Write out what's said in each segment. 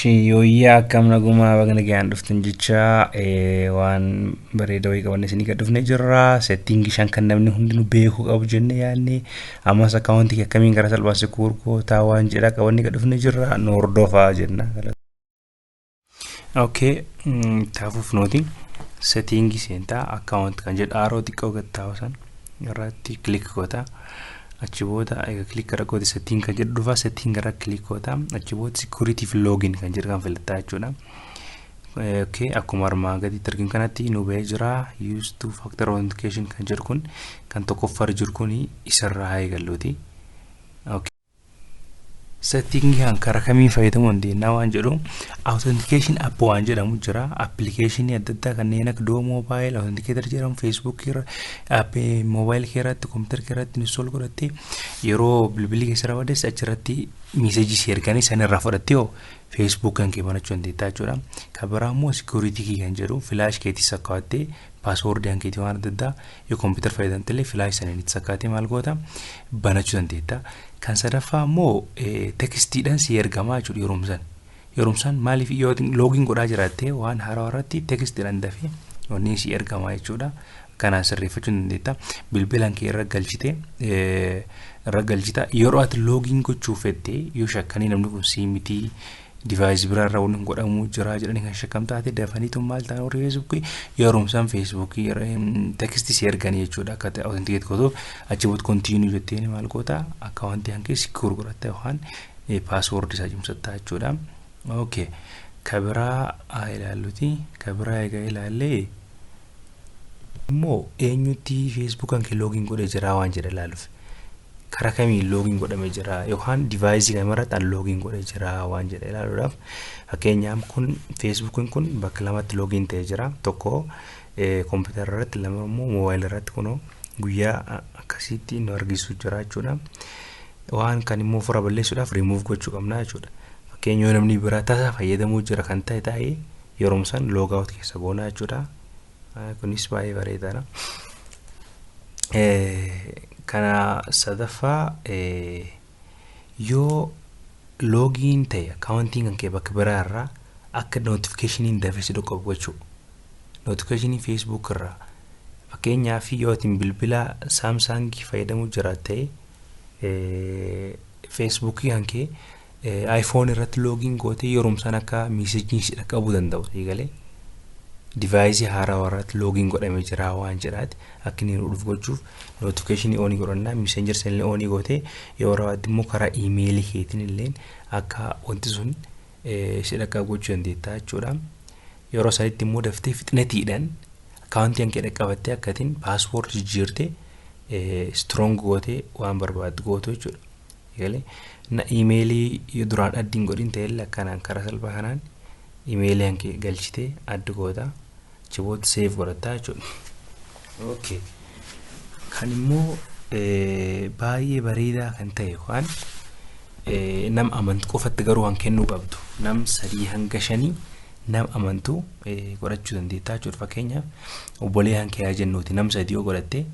Yooyyaa, akkam nagumaa, baga nagaan dhuftan jecha waan bareeda wayii qabanne isinii gad dhufnee jirra. Setting shan kan namni hundinuu beekuu qabu jennee yaadne, ammas account akkamiin gara salphaa secure gootaa waan jedha qabanne gad dhufnee jirra. Nu hordofaa jenna. Okay, taafuuf nooti setting seentaa, account kan jedhu arrow xiqqoo gad taa'u san irratti click goota. Achi booda egaa click gara goote, setting kan jedhu dhufa. Setting gara click goota. Achi booda security fi login kan jedhu kan filattaa jechuudha. Okay, akkuma armaan gaditti arginu kanatti nu ba'ee jira. Use two factor authentication kan jedhu kun, kan tokkoffaarra jiru kun, isarraa haa eegalluuti. Okay. Setting kan karaa kamiin fayyadamuu dandeenya waan jedhu, authentication app waan jedhamu jira. Application adda addaa kanneen akka Duo Mobile Authenticator jedhamu Facebook irra, app mobile kee irratti, computer kee irratti install godhattee, yeroo bilbilli keessa bades achirratti message si erganii san irraa fudhattee hoo Facebook kan kee banachuu dandeetta jechuudha. Kan biraa immoo security key kan jedhu, flash keetii sakkawattee password kan keetii waan adda addaa yoo computer fayyadamte illee flash saniin itti sakkaatee maal goota, banachuu dandeetta. Kan sadaffaa immoo textiidhaan si ergamaa jechuudha yeroo san. Yeroo san maaliif yoo login godhaa jiraatte, waan haarawaa irratti textiidhaan dafee wanni si ergamaa jechuudha. Kanaan sirreeffachuu dandeetta. Bilbilaan kee irra galchite irra galchita. Yeroo ati login gochuu fette, yoo shakkanii namni kun sii mitii, device biraa irra wanni godhamuu jira jedhanii kan shakkam taate, dafaniitu maal ta'an, warri Facebookii yeroo isaan Facebookii text si erganii jechuudha akka authenticate gootuuf. Achi booda continue jetteen maal goota, account hankee secure godhatta yookaan password isaa cimsatta jechuudha. Okay. Kabiraa haa ilaalluti. Kabiraa egaa ilaallee immoo eenyutti Facebook kan kee login godhee jira waan jedha ilaaluuf. Karaa kamiin login godhamee jira yookaan device kamirratti an login godhee jira waan jedhe ilaaluudhaaf, fakkeenyaaf kun Facebookiin kun bakka lamatti login ta'ee jira. Tokko kompiitara irratti, lama immoo moobaayilii irratti. Kunoo guyyaa akkasitti nu argisiisu jira jechuudha. Waan kan immoo ofirraa balleessuudhaaf rimuuf gochuu qabna jechuudha. Fakkeenya yoo namni biraa tasa fayyadamuu jira kan ta'e ta'ee, yeroo san log out keessa goonaa jechuudha. Kunis baay'ee bareedaadha. Kana sadaffaa, yoo login ta'e accountiin kan kee bakka biraa irraa akka notificationiin dafee si dhaqqabu gochuu. Notification Facebook irraa, fakkeenyaaf yoo atiin bilbila Samsungii fayyadamuu jiraatte, Facebookii kan kee iPhone irratti login gootee yeroo san akka messageiin si dhaqqabuu danda'u eegalee, device haarawaa irratti login godhamee jira waan jedhaati akka inni dhufu gochuuf notification on godhannaa, Messenger sanillee on gootee, yoo barbaadde immoo karaa email keetiin illee akka wanti sun si dhaqqabu gochuu dandeetta jechuudha. Yeroo sanitti immoo daftee fixnatiidhaan account kan kee dhaqqabattee akkatiin password jijjiirtee strong gootee waan barbaaddu gootu jechuudha. Egalee na email yoo duraan add hin godhin ta'ellee, akkanaan karaa salphaa kanaan email kan kee galchitee add goota, achi booda save godhattaa jechuudha. Okay. Kan immoo baay'ee bareedaa kan ta'e yookaan nama amantu qofatti garuu kan kennuu qabdu, nam 3 hanga 5 nama amantu godhachuu dandeettaa jechuudha. Fakkeenyaaf obbolee kan kee haa jennuuti, nam sadii yoo godhatte,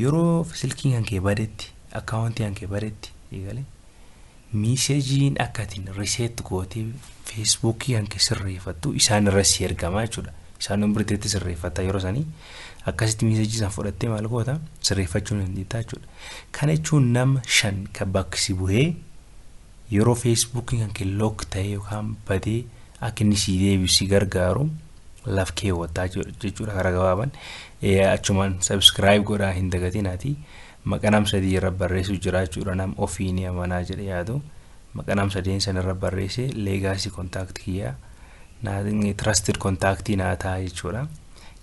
yeroo silkiin kan kee badetti, account kan kee badetti, eegale messageiin akka atiin reset gootee Facebookii kan kee sirreeffattu isaan irra si ergamaa jechuudha. Isaan umriteetti sirreeffata yeroo sanii akkasitti message isaan fudhattee maal goota, sirreeffachuu ni dandeetta jechuudha. Kana jechuun nama shan kan bakki si bu'ee yeroo Facebookiin kan kee lock ta'e yookaan badee akka inni si deebisu si gargaaru laf keewwataa jechuudha karaa gabaabaan. Achumaan subscribe godhaa hin dagatinaati. Maqaa nam sadii irra barreessu jira jechuudha, nam ofii ni amanaa jedhe yaadu. Maqaa nam sadeen sana irra barreesse, legacy contact kiyyaa trusted contact naa ta'a jechuudha.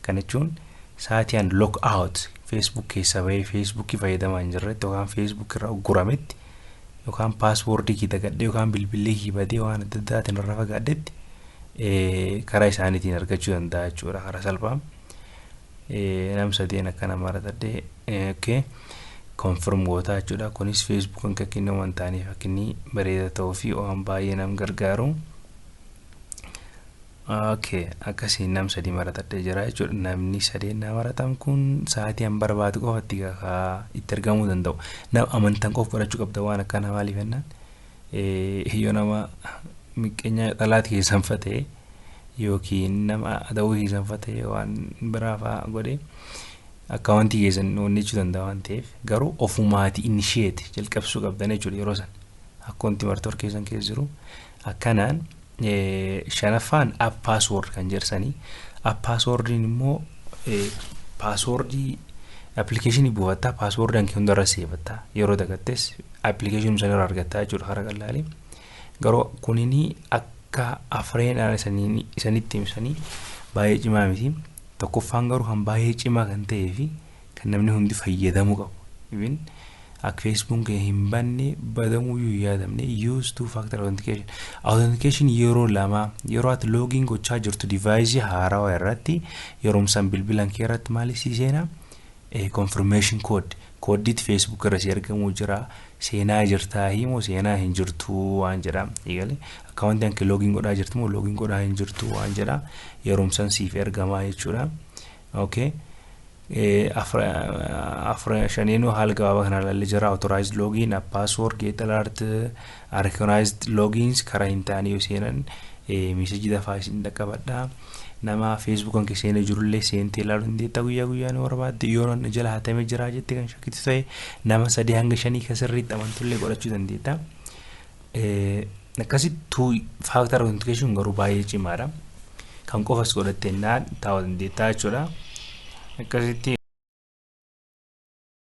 Kana jechuun sa'aatii an log out Facebook keessa bahee Facebookii fayyadamaa hin jirretti yookaan Facebook irra uggurametti yookaan password kii dagadhee yookaan bilbillee kii badee waan adda addaatiin irra fagaadhetti, karaa isaaniitiin argachuu danda'a jechuudha karaa salphaa. Nam sadeen akkana maratadhee, okay, confirm gootaa jechuudha. Kunis Facebook kan kennu waan ta'aniif akka inni bareeda ta'uu fi waan baay'ee nam gargaaru. Okay, akkasiin nam sadii maratadhee jira jechuudha. Namni sadeen na maratan kun sa'aatii an barbaadu qofatti itti argamuu danda'u. Nama amantan qofa godhachuu qabda waan akkanaa. Maaliif jennaan, yoo nama Miqqeenya xalaat keessan fatee yookiin nama adawuu keessan fatee waan biraa fa'aa godhe akkaawuntii keessan wanni jechuu danda'a waan ta'eef, garuu ofumaati initiate jalqabsuu qabdan jechuudha yeroo san akkaawuntii martoor keessan keessa jiru. Akkanaan shanaffaan app password kan jedhsanii. App passwordiin immoo passwordii applicationii buufattaa, passwordii hanqii hundarra seefattaa, yeroo dagattes applicationii sana irraa argattaa jechuudha karaa qal'aalee. Garuu kunini akka afreen isanitti himsanii baay'ee cimaa miti. Tokkoffaan garuu kan baay'ee cimaa kan ta'ee fi kan namni hundi fayyadamuu qabu, even akka Facebook kee hin banne badamuyyuu hin yaadamne, use two factor authentication. Authentication yeroo lama, yeroo ati login gochaa jirtu device haarawaa irratti, yeroomsaan bilbilan kee irratti maali sii seenaa? Confirmation code, kooddiitti Facebook irra si argamuu jira, seenaa jirtaa himoo seenaa hin jirtu waan jedha. Eegale akkaawuntii hanke login godhaa jirtu moo login godhaa hin jirtu waan jedha, yeroomsan siif ergamaa jechuudha. Okay. Afra shaneenuu haala gabaabaa kana ilaallee jira: authorized login, app password, get alert, recognized logins. Karaa hin taane yoo seenan messageii dafaa isin dhaqqabadha. Nama Facebook kan seenee jirullee seentee ilaaluu dandeetta guyyaa guyyaan yoo barbaadde. Yoo jala hatamee jira jettee kan shakkitu ta'e, nama 3 hanga 5 kan sirriitti amantullee godhachuu dandeetta. Akkasitti two factor authentication garuu baay'ee cimaadha. Kan qofas godhatte naan taa'uu dandeetta jechuudha. Akkasitti.